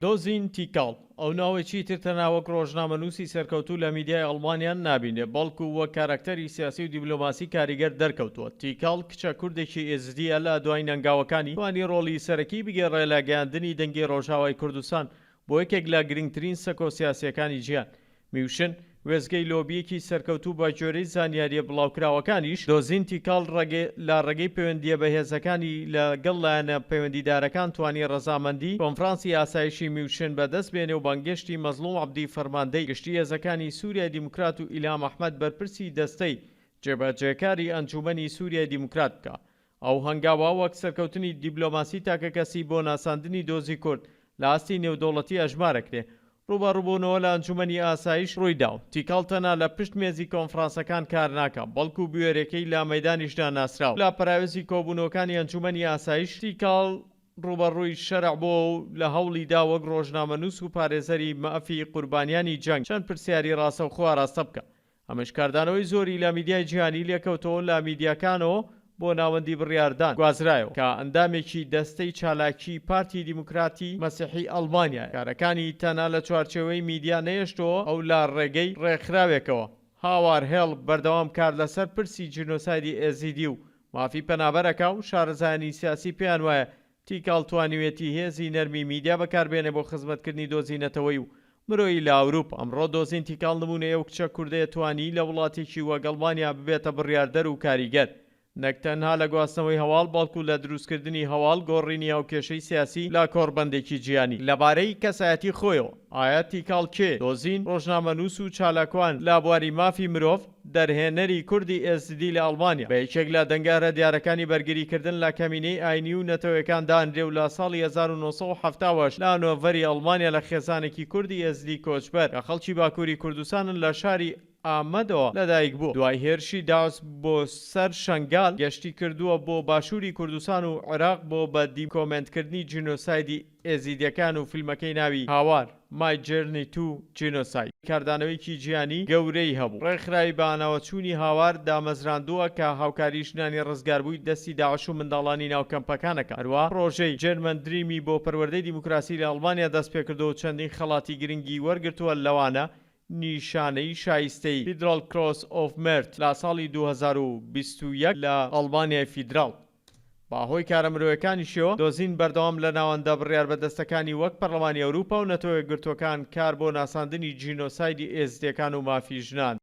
دۆزین تیکاڵ، ئەو ناوەی چیتر تەنها وەک ڕۆژنامەنووسی سەرکەوتوو لە میدیای ئەڵمانیا نابینرێ، بەڵکو وەک کاراکتەری سیاسی و دیبلۆماسی کاریگەر دەرکەوتووە. تیکاڵ کچە کوردێکی ئێزدییە، لە دواین هەنگاوەکانی توانی ڕۆڵی سەرەکی بگێڕێ لە گەیاندنی دەنگی ڕۆژئاوای کوردستان بۆ یەکێک لە گرنگترین سەکۆ سیاسییەکانی جیهان. میوشن، وێستگەی لۆبییەکی سەرکەوتوو بە گوێرەی زانیارییە بڵاوکراوەکانیش، دۆزین تیکاڵ لە ڕێگەی پەیوەندییە بەهێزەکانی لە گەڵ لایەنە پەیوەندیدارەکان توانی ڕەزامەندی کۆنفرانسی ئاسایشی میوشن بە دەست بێنێ و بانگێشتی مەزڵوم عەبدی فەرماندەی گشتی هێزەکانی سوریای دیموکرات و ئیلهام ئەحمەد بەرپرسی دەستەی جێبەجێکاری ئەنجوومەنی سوریای دیموکرات بکا. ئەو هەنگاوە وەک سەرکەوتنی دیبلۆماسی تاکەکەسی بۆ ناساندنی دۆزی کورد لە ئاستی نێودەوڵەتی ئەژمارەکرێ. ڕووبەڕووبوونەوە لە ئەنجوومەنی ئاسایش ڕوویدا و تیکاڵ تەنها لە پشت مێزی کۆنفرانسەکان کار ناکا، بەڵکو بوێرێکەی لە مەیدانیشدا ناسراوە. لە پەراوێزی کۆبوونەوەکانی ئەنجوومەنی ئاسایش، تیکاڵ ڕووبەڕووی شەرع بۆوە و لە هەوڵی دا وەک ڕۆژنامەنووس و پارێزەری مافی قوربانیانی جەنگ چەند پرسیاری ڕاستەوخۆ ئاراستە بکا. ئەمەش کاردانەوەی زۆری لە میدیای جیهانی لێکەوتەوە لە میدیاکانەوە بۆ ناوەندی بڕیاردان گوازرایەوە کە ئەندامێکی دەستەی چالاکی پارتی دیموکراتی مەسیحی ئەڵمانیایە کارەکانی تەنها لە چوارچێوەی میدیا نەهێشتەوە ئەو لە ڕێگەی ڕێکخراوێکەوە هاوار هێڵپ بەردەوام کار لەسەر پرسی جینۆسایدی ئێزیدی و مافی پەنابەر ئەکا و شارەزایانی سیاسی پێیان وایە تیکاڵ توانیویەتی هێزی نەرمی میدیا بەکاربێنێ بۆ خزمەتکردنی دۆزی نەتەوەیی و مرۆیی لە ئەوروپا. ئەمڕۆ دۆزین تیکاڵ نموونەی ئەو کچە کوردەیە توانی لە وڵاتێکی وەک ئەڵمانیا ببێتە بڕیاردەر و کاریگەر نەک تەنها لە گواستنەوەی هەواڵ بەڵکو لە دروستکردنی هەواڵ گۆڕینی هاوکێشەی سیاسی لە کۆڕبەندێکی جیهانی. لەبارەی کەسایەتی خۆیەوە ئایا تیکاڵ کێیە؟ دۆزین، ڕۆژنامەنووس و چالاکوان لە بواری مافی مرۆڤ، دەرهێنەری کوردی ئێزدی لە ئەڵمانیا، بە یەکێک لە دەنگە هەرە دیارەکانی بەرگریکردن لە کەمینەی ئاینی و نەتەوەیەکان دانرێ و لە ساڵی 1978 لە هانۆڤەری ئەڵمانیا لە خێزانێکی کوردی ئێزدی کۆچبەر کە خەڵکی باکووری کوردستانن لە شاری ئامەدەوە لەدایکبووە. دوای هێرشی داعش بۆ سەر شەنگال، گەشتی کردووە بۆ باشووری کوردستان و عێراق بۆ بە دیکۆمێنتکردنی جینۆسایدی ئێزیدیەکان و فیلمەکەی ناوی هاوار، My Journey to Genocide، کاردانەوەیەکی جیهانی گەورەی هەبوو. ڕێکخراوی بەهاناوەچوونی هاوار دامەزراندووە کە هاوکاری ژنانی ڕزگاربووی دەستی داعش و منداڵانی ناو کەمپەکان ئەکات. هەروەها پڕۆژەی German Dream ی بۆ پەروەردەی دیموکراسی لە ئەڵمانیا دەستپێکردووە و چەندین خەڵاتی گرنگی وەرگرتووە لەوانە نیشانەی شایستەیی Federal Cross of Merit لە ساڵی 2021 لە ئەڵمانیای فیدراڵ. بە هۆی کارە مرۆیەکانیشیەوە، دۆزین بەردەوام لە ناوەندە بڕیاربەدەستەکانی وەک پەرلەمانی ئەوروپا و نەتەوە یەکگرتووەکان کار بۆ ناساندنی جینۆسایدی ئێزدییەکان و مافی ژنان.